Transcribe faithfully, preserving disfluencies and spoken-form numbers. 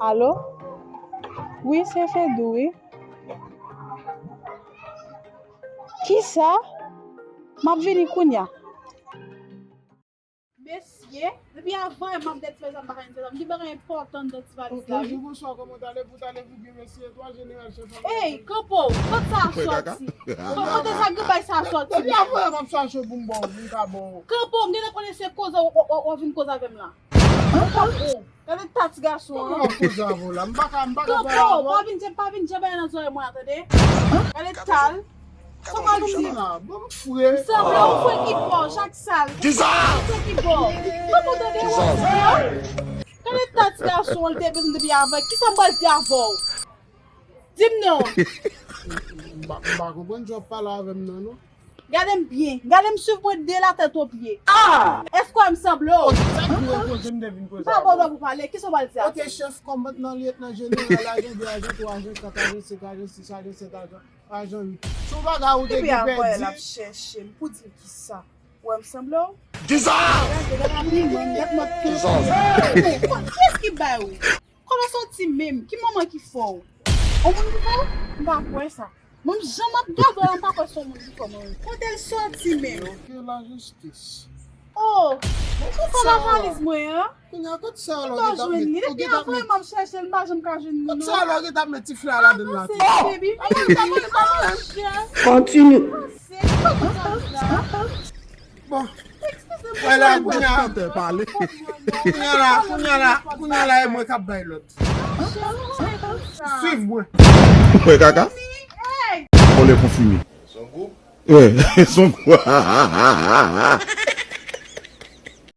Alo? Wi, se Fedou, wi. Kisa? M ap vini kounye a. Mesye, depi avan yè m ap dèt fè sa, m pa ka jwenn sa. M gen bagay enpòtan nan ti valiz la, wi. Bonjou, bonswa, kòman w t ale? Pou w t ale figi mesye, twa jeneral chèf. Ey, kanpo, kot sa a sòti? Kanpo, kote sa gen bagay sa a sòti? Depi avan yè m ap chache w pou m ba w, pou m ka ba w. Kanpo, m gentan konnen se koze w, w, w, w vin koze avè m la. Kanpo. Gade ta ti gason an. Mwen pa koze avè w la. M pa ka, m pa ka pale avè w. Kanpo, pa vin, pa vin djabay nan zòrèy mwen an, tande? Gade ta l. Sa w pral di? Bon, m fre. M sanble yon fre ki pa w, chak sal. Kisa? Yon fre ki pa w. Kanpo, tande, w ap sanble. Gade ta ti gason an, li te bezwen depi avan. Kisa m pral di avè w? Di m non. M pa, m pa konprann jan w ap pale avè m nan, non. Gade m byen. Gade m, swiv mwen de latèt o pye. Ah! Èske w wè m sanble w? Ok, sa k vin reproche m de vin koze avè w? M pa ba w dwa pou pale. Kisa w pral di a? Ok, chèf, kòmandan, lyetnan jeneral, ajan de, ajan twa, ajan kat, ajan senk, ajan sis, ajan sèt, ajan, ajan uit. Se yon bagay ou te gen pèdi. Depi avan yè l ap chèche m pou di m kisa. Ou wè m sanble w? Kisa? Gade, gade abiman m, gade mòd ke m ye. Kiyès ki bay ou? Kote w sòti menm? Ki manman ki fè w? On moun ki fè w? M pa kwè sa. Mwen menm jan m ap gade w la, m pa kwè se on moun ki fè w mwen. Kote l sòti menm? Ok, lajistis. Oh, ou pran valiz mwen an? Kounye a, kot sa la w gentan met? Depi avan m ap chèche l, m pa janm ka jwenn li non. Kot sa la w gentan met ti flè a ladan l la? Avanse, baby. Avanse, avanse, avanse. Kontinye. Avanse, ki kote sa la? Bon. Wè la, kounye a, kounye a la, kounye a la, kounye a la, e mwen k ap bay lòd. Swiv mwen. Mwen kaka. Kole konfime. Son gwoup. Wè, son gwoup.